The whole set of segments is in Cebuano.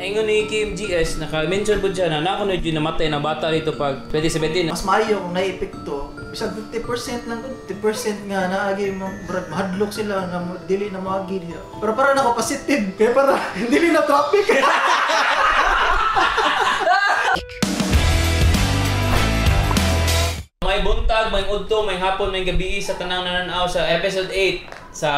Ingon ni KMGS, naka-mention po siya na nako na yun namatay na bata dito pag 2017. Mas maayo kung naepekto, bisan 50% lang, 50% nga naagi mo murag mahadlok sila nga dili na moagi diha. Pero para nako positive kay para dili na traffic. May buntag, may udto, may hapon, may gabi sa tanang nananaw sa episode 8 sa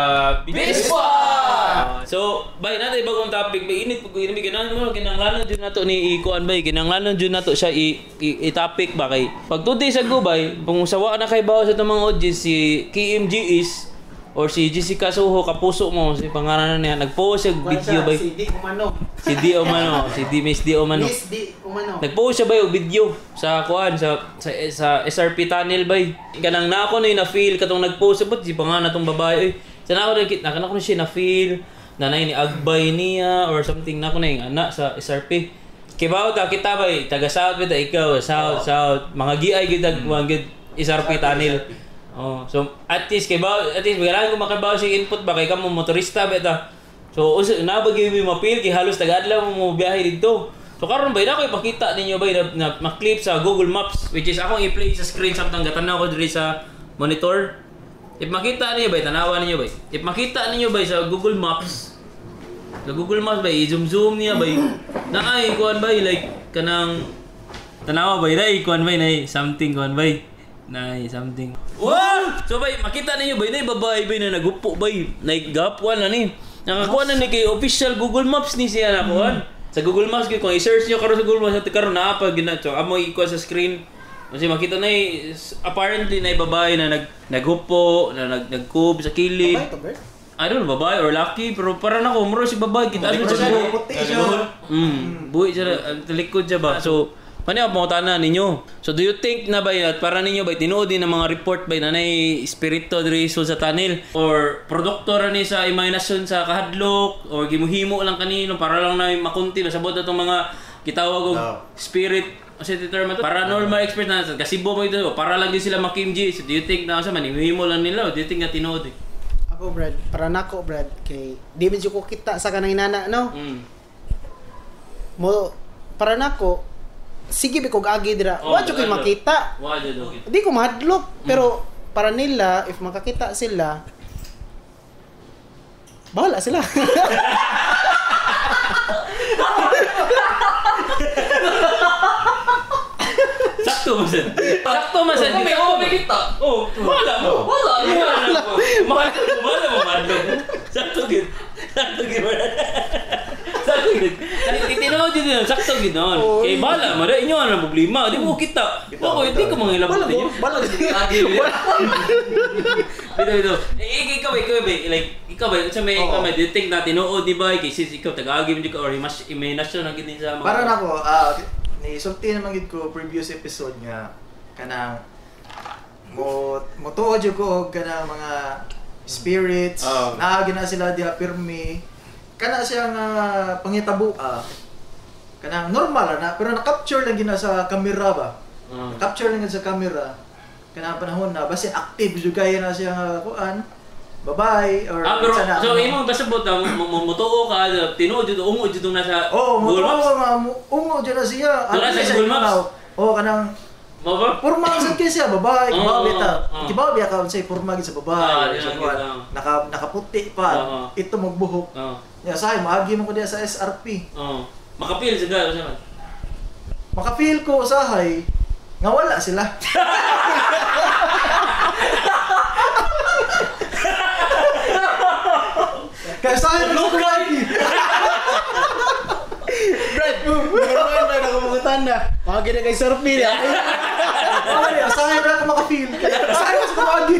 Bispa! So, bay natin bagong topic, bay init pag init kinahanglan mo kinahanglan jud nato ni ikuan bay, kinahanglan jud nato siya i-topic ba kay pag 2 days ago bay, kung sawa na kay bawo sa itong mga audience si KMGS or si Jessica Soho, kapuso mo si pangalan niya, nagpost siya video bay. Si D Umano. Si D Umano, si D Miss D Umano. Miss D Umano. Nagpost siya bay og video sa kuan sa SRP tunnel bay. Kanang na ako na feel katong nagpost siya si pangalan tong babae oy. Sa na ako na ako siya na feel na nay ni agbay niya or something na ako na yung anak sa SRP. Kibaw ta kita bay taga South bita ikaw South South mga giay gid mga gid SRP tunnel. Oh, so at least kay baw at least bagalan ko makabaw siya input ba kay kamo motorista ba ta. So usa na ba gyud mapil kay halos taga-adlaw mo biyahe didto. So karon ba na ko ipakita ninyo ba na ma-clip sa Google Maps which is akong i-play sa screen samtang gatanaw ko diri sa monitor. If makita ninyo ba tanawa ninyo ba. If makita ninyo ba sa Google Maps. Sa Google Maps ba i-zoom zoom niya ba naay kuan ba like kanang tanawa ba dai kuan ba nay something kuan ba nay something. Wow! So bay makita ninyo bay nay babae bay na nagupo bay like gapuan na ni. Nakakuha na ni kay official Google Maps ni siya nakuan. Sa Google Maps kung i-search niyo karon sa Google Maps karon naa pa gina so amo ikuha sa screen. Kasi makita na apparently na babae na naghupo, na nagkub sa kilid. I don't know, babae or lucky pero para nako muro si babae kita ano siya. Buhi siya talikod siya ba. So paano ang pangutana ninyo? So do you think na ba at para ninyo ba tinuod din ang mga report ba na nay espiritu diri sa tunnel or produkto ra ni sa imahinasyon sa kahadlok or gimuhimo lang kanino para lang na makunti masabot atong mga gitawag og spirit o sa term ato paranormal expert na sa kasibo mo ito para lang din sila makimji. So do you think na sa manihimo lang nila o do you think na tinuod eh? Ako Brad, para nako Brad kay di man ko kita sa kanang inana no. Mo para nako sige bi kog agi dira. Wa jud koy makita. Wa jud okay. Di ko mahadlok pero para nila if makakita sila bahala sila. Sakto man sad. Sakto man sad. May oh makita. Oh, wala mo. Wala. Wala mo mahadlok. Sakto gid. Sakto gid. Sakto gid. Tinood yun, sakto gid noon. Kay bala mo, inyo ang problema. Di mo kita. Ako hindi ko mangilabot ninyo. Bala. Bito. Ikaw like ikaw ba sa may ikaw may think na tinuod di ba kay since ikaw taga-agi mo or imahinasyon ang gid sa mga. Para nako ni sulti naman gid ko previous episode nga kanang mo motuo jud ko og kanang mga spirits. Naagi na sila diha pirmi. Kana siya nga pangitabo kanang normal na pero na-capture lang gina sa camera ba. Na-capture lang sa camera kanang panahon na basin active jud kay na siya nga kuan babae or pero, sana, so imong kasabot na motuo ka tinuod jud ungo jud nasa Google Maps. Ungo jud na siya. Ano sa Google Maps? Oh kanang porma sad kay siya babae kibaw ta. Kibaw biya ka unsay porma gid sa babae. Naka nakaputi pa ito magbuhok. Ya sahay maagi man ko diya sa SRP. Makapil sa galo sa man. Makapil ko usahay nga wala sila. Kaya sahay man ko lagi. Brad, normal na nakumutan na. Maagi na kay SRP niya. Wala, usahay ra ko makapil. Usahay ko maagi.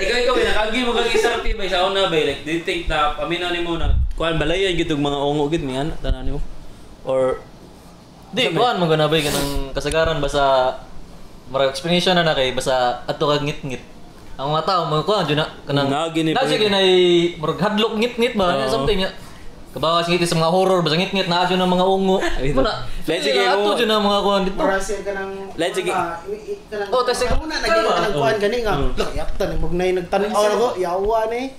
Ikaw nakagi mo kag SRP bay sa una bay like do you think na paminaw nimo na kuan balayan gid og mga ungo gid mi ana tanan nimo or di kuan man guna bay kanang kasagaran basta murag explanation na kay basta adto kag ngit-ngit ang mga tao mo kuan jud na kanang nagi nay murag hadlok ngit-ngit ba something nga kabawas ngiti sa mga horror basta ngit-ngit naa jud ang mga ungo. Muna. Let's sige ato jud ang mga kuan dito. Para siya kanang let's sige. Oh, tas muna naging kanang kuan gani nga. Yakta ni mugnay nagtan-aw nako, yawa ni.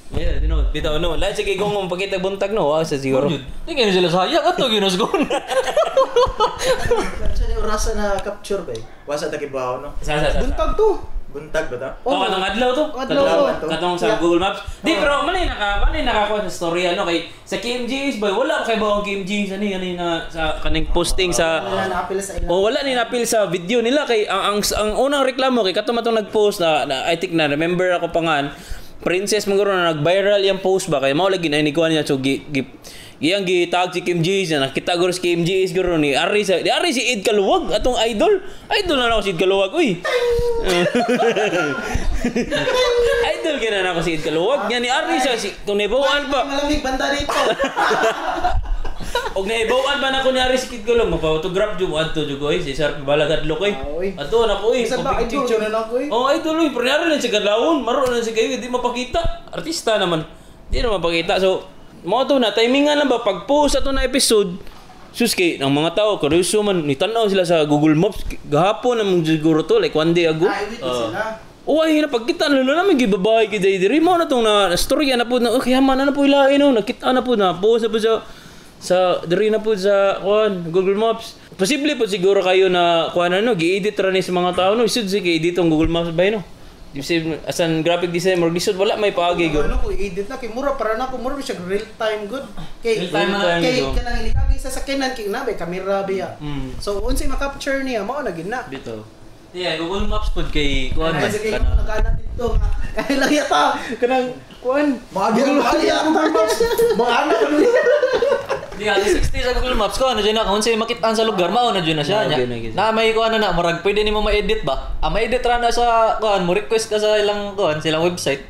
Yeah, you know, bitaw no. Lahat sige kung mapakita buntag no, wa sa siguro. Di kayo sila sayang ato ginusgon. Sa ni orasa na capture ba eh? Wasa ta kibaw no. Sa. Buntag to. Buntag ba ta? Oh, katong adlaw to. Adlaw to. Katong sa Google Maps. Di pero manay nakakuha sa story ano kay sa KMJS boy, wala kay bawang KMJS ani ani na sa kaning posting sa Wala na apil sa ilang. Oh, wala ni napil sa video nila kay ang unang reklamo kay kato matong nagpost na I think na remember ako pa nga Princess maguro na nag-viral yung post ba kay mao lagi na ni kuan niya so gi, gi iyang gitag si Kim J's na nakita guro si Kim J's guro ni Ari sa di Ari si Ed Kaluwag atong idol idol na ako si Ed Kaluwag uy. Idol gina na ako si Ed Kaluwag nya ni Ari sa si kung nibawaan pa. Malamig banda dito. Og naibawan ba na ko ni Aris Kid Gulong, mapa-autograph jud adto jud oy si Sir Balagad Lok oy. Oy. Adto na ko oy. Bisan ba idol na na ako oy. Oh, idol oy, pero nari lang siya kadlawon, maro lang siya kayo, di mapakita. Artista naman. Di na mapakita. So, mao to na timingan lang ba pag post ato na episode. Sus kay ang mga tao kuryoso man ni tan-aw sila sa Google Maps gahapon na siguro to like one day ago. Ay, wait sila. Uy, napagkita na lalo namin gibabae kay diri diri mo na tong na storya na po na okay man na po ilain no nakita na po na post na po sa diri na po sa kuan Google Maps. Posible po siguro kayo na kuan ano gi-edit ra ni sa mga tao no isud sige edit ang Google Maps ba no. Di asan graphic design or lisod wala may paagi go. Ano ko edit na kay mura para na ko mura siya real time good. Kay Real time man kay na, kanang ilikagi sa sakyanan kay na may kamera biya. Mm. So unsay ma-capture niya mao na gid na. Dito. Yeah, Google Maps pud kay kuan man. Kasi kay nag-anak dito nga. Ay lang yata kanang kuan. Maagi ang maagi ang Google Maps. Mga anak ano. Di ka 60 sa Google Maps ko ano dyan na kung unsay makitaan sa lugar mao na dyan na siya Okay, nya. okay. Na may kuan na murag pwede nimo ma-edit ba? Ah, ma-edit ra na sa kuan mo request ka sa ilang kuan silang website.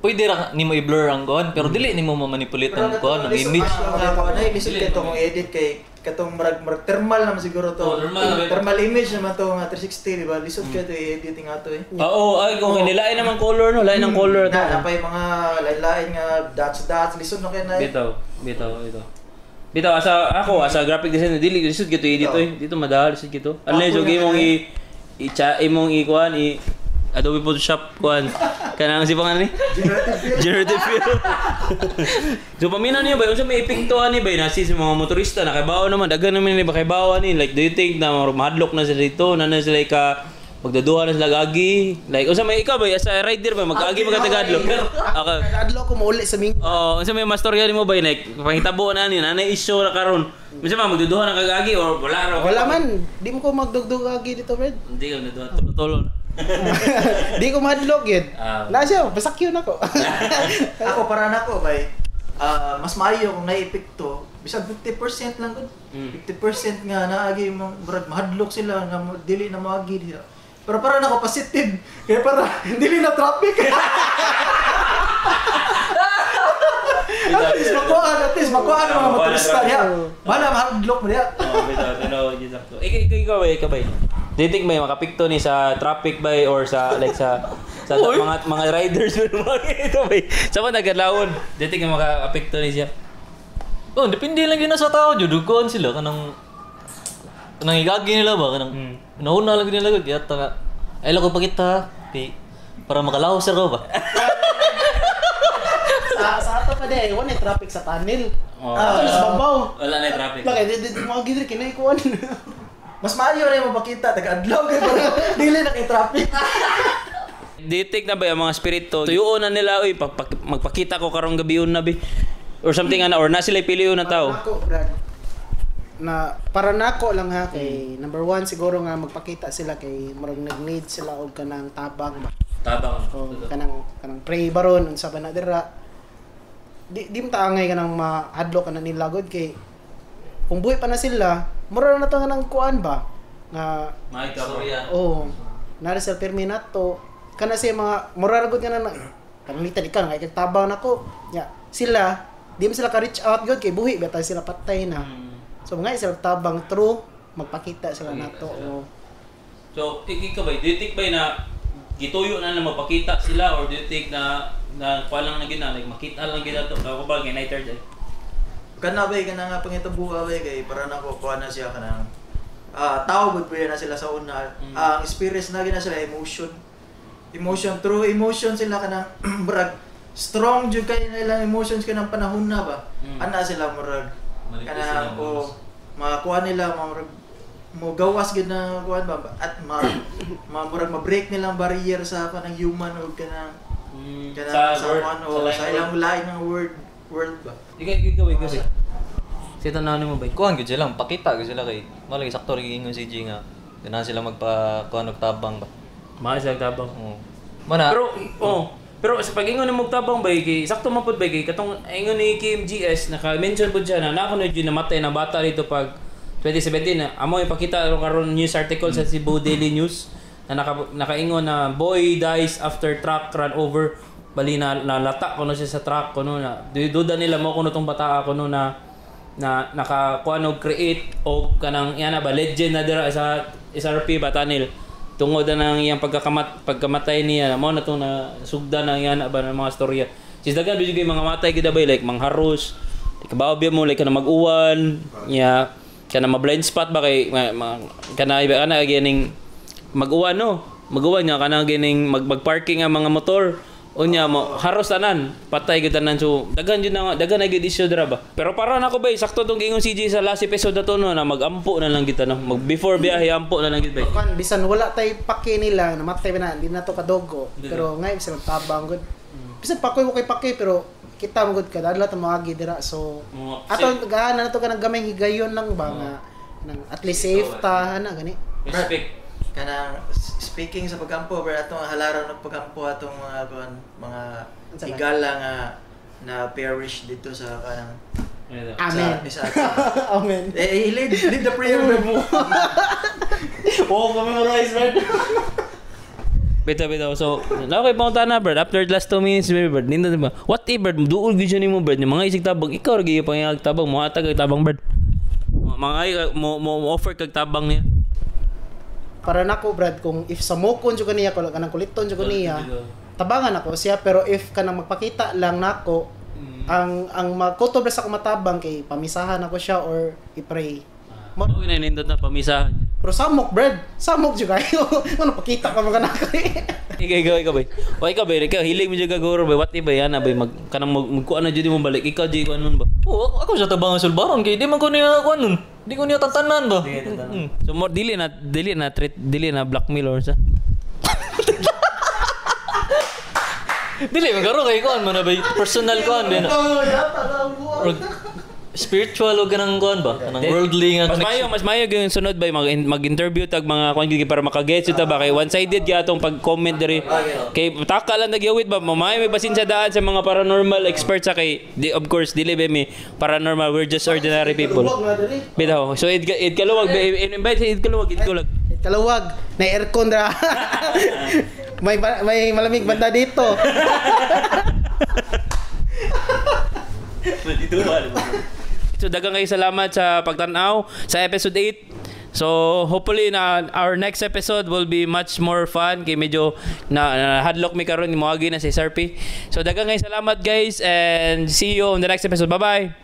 Pwede ra nimo i-blur ang kuan pero dili nimo ma-manipulate ang kuan ang image. Mga kuan ay lisod kay to kung edit kay katong murag murag thermal naman siguro to. Oh, thermal na ba? Thermal image naman to nga 360 di ba? Lisod kay to i-edit nga to eh. Oo, ay kung okay, nilain naman color no, lain ang color to. Na napay mga lain-lain nga dots dots lisod no kay na. Bitaw, bitaw, bitaw. Bitaw asa ako asa graphic designer dili lisod gito edit oy. Dito madali lisod gito. Unless og imong i imong i kuan i Adobe Photoshop kuan kanang si pangalan ni Generative fill. So paminaw niyo ba unsa may epekto ani ba nasi sa mga motorista nakabaw naman daghan naman ni ba kaybaw ani like do you think na mahadlok na sila dito na na sila ka magdaduha na sila gagi like unsa may ikaw ba as a rider ba magkaagi magkatagadlok ako. Adlaw ko mauli sa ming. Oo, unsa may mastorya nimo ba like pangitabo na ani na issue na karon. Unsa man magduduha na kagagi or wala ra? Wala man, di mo ko magdugdug agi dito, Fred. Hindi ka magduduha tulo-tulo. Di ko mahadlok yun. Ah. Na siya, basakyo na ko. Ako para nako bay mas maayo kung naepekto bisag 50% lang gud. 50% nga naagi mo murag mahadlok sila nga dili na moagi diha. Pero para nako positive kaya para dili na traffic. At least makuhaan ang mga motorista niya. Wala mahadlok mo niya. Oo, bitaw, tinaw, sakto. Ikaw ba? Do you think may makapikto ni sa traffic ba or sa like sa mga riders mo mga ito ba? Sa mga nagadlawon, do you think may makaapekto ni siya? Oh, depende lang yun na sa tao jud kuan sila kanang kanang igagi nila ba kanang nauna lang nila gud yata nga. Ay lang ko pakita kay para makalaw sir ko ba. Sa ato pa di, wala na traffic sa tunnel. Oh. Ato sa babaw. Wala na traffic. Bakit di mga gidri kinaikuan. Mas maayo rin mapakita taga-adlaw kay para dili na kay traffic. Do you think na ba yung mga spirito tuyuon na nila oy magpakita ko karong gabion na bi or something ana or na sila piliyon na tao? Nako, Brad. Na para nako lang ha kay number one siguro nga magpakita sila kay murag nag-need sila og kanang tabang ba. Tabang. O kanang kanang pray baron unsa ba na dira. Di mo taangay kanang mahadlok ka na nila god kay kung buhi pa na sila, mura na to nga nang kuan ba nga May oh, nara sa pirmi nato kana siya mga mura ra gud nga na kanang litan ikaw nga ikagtabang nako. Ya, sila di mo sila ka reach out gud kay buhi ba tayo sila patay na. So mga sila tabang true magpakita sila nato. Oh. So, ikaw ba, do you think ba na gituyo na lang magpakita sila or do you think na kuan lang na gina like makita lang gina to ako ba kay night third eh? Kana bay kana nga pangitabuha bay kay para nako kuan na siya kanang tao gud na sila sa una. Ang experience na gina sila emotion. Emotion through emotion sila kanang murag strong jud kay na ilang emotions kanang panahon na ba. Ana sila murag kanang o makakuha nila murag mo gawas gid na kuan ba at ma, ma murag ma-break nilang barrier sa kanang human o kanang kanang sa kuan o sa ilang lain ng world ba. Ikaw kasi. Sa tanan nimo ba? Kuan gyud sila, pakita gyud sila kay mao lagi sakto rin giingon si G nga ganahan sila magpa kuan og tabang ba. Mahal sila tabang. Oo. Mana Pero pero sa pag-ingon nimo og tabang bay kay sakto man pud bay kay katong ingon ni KMGS naka-mention pud siya na nako na jud namatay na bata dito pag 2017 na amo ipakita karon news article sa Cebu Daily News na nakaingon na boy dies after truck run over, bali na nalata kuno siya sa truck kuno na duda nila mo kuno tong bata kuno na na nakakuan og create og kanang yana ba legend na dira sa SRP Batanil tungod na ng iyang pagkamatay niya mo na tong na sugdan ang yana ba ng mga storya. Sis daghan bijud kay mga matay gid bay like mangharos, kabaw biya mo like kana mag-uwan nya kana ma-blind spot ba kay kana iba kana gining mag-uwan no, mag-uwan nya kana gining mag-parking ang mga motor unya mo haros tanan patay gid tanan. So daghan jud na daghan na gid issue dira ba. Pero para nako bay sakto tong giingon CJ sa last episode na to no, na mag-ampo na lang gid ta no, mag before biyahe ampo na lang gid bay. Kan bisan wala tay pake nila namatay ba na hindi na to kadogo pero ngay bisan tabang gud. Bisan pakoy mo kay pake pero kita mo gud kada adlaw ta moagi dira so ato gahan na to kanang gamay higayon lang ba nga nang at least safe ta ana gani. Respect. Kanang speaking sa pagampo pero atong halaran ng pagampo atong mga kuan mga higala nga na perish dito sa kanang Amen. Sa, Amen. Eh, lead the prayer bro. Oh, memorize man. Bitaw. So, na okay pangunta na bird. After last 2 minutes bird. Nindot ba? What if bird duol gyud siya nimo bird? Yung mga isig tabang ikaw ra gyud pangayag tabang mohatag kag tabang bird. Mga mo offer kag tabang niya. Para nako Brad kung if samokon jud kaniya kanang kuliton jud niya tabangan ako siya pero if kanang magpakita lang nako ang makutob ra sa ako matabang kay pamisahan ako siya or i-pray. Mo na nindot na pamisahan. Pero samok Brad, samok jud kayo. Ano pakita ka mga nako. Ikaw bay. O ikaw bay, ikaw hilig mo jud ka guro bay. What if bay ana bay mag kanang magkuan na jud mo balik ikaw jud kuan nun ba? Oo, ako sa tabangan sulbaron kay di man ko niya kuan nun. Di ko niya tantanan ba. So more dili na treat dili na blackmail or sa. Dili man garo kay kuan man na bay personal kuan din. Oh, yata lang buwan. Spiritual o ganang kuan ba? Kanang worldly nga connection. Mas mayo gyud sunod bay mag-interview tag mga kuan gyud para makaget ta ba kay one-sided gyud atong pag-comment diri. Kay taka lang nagyawit ba mamay may basin sa daan sa mga paranormal experts sa kay di, of course dili ba mi paranormal, we're just ordinary people. Bitaw. So id kaluwag invite id kaluwag id kaluwag. Id kaluwag na aircon ra. May malamig banda dito. Dito ba? So daghang kayo salamat sa pagtan-aw sa episode 8. So hopefully na our next episode will be much more fun kay medyo na hadlock mi karon moagi na sa SRP. So daghang kayo salamat guys and see you on the next episode. Bye-bye.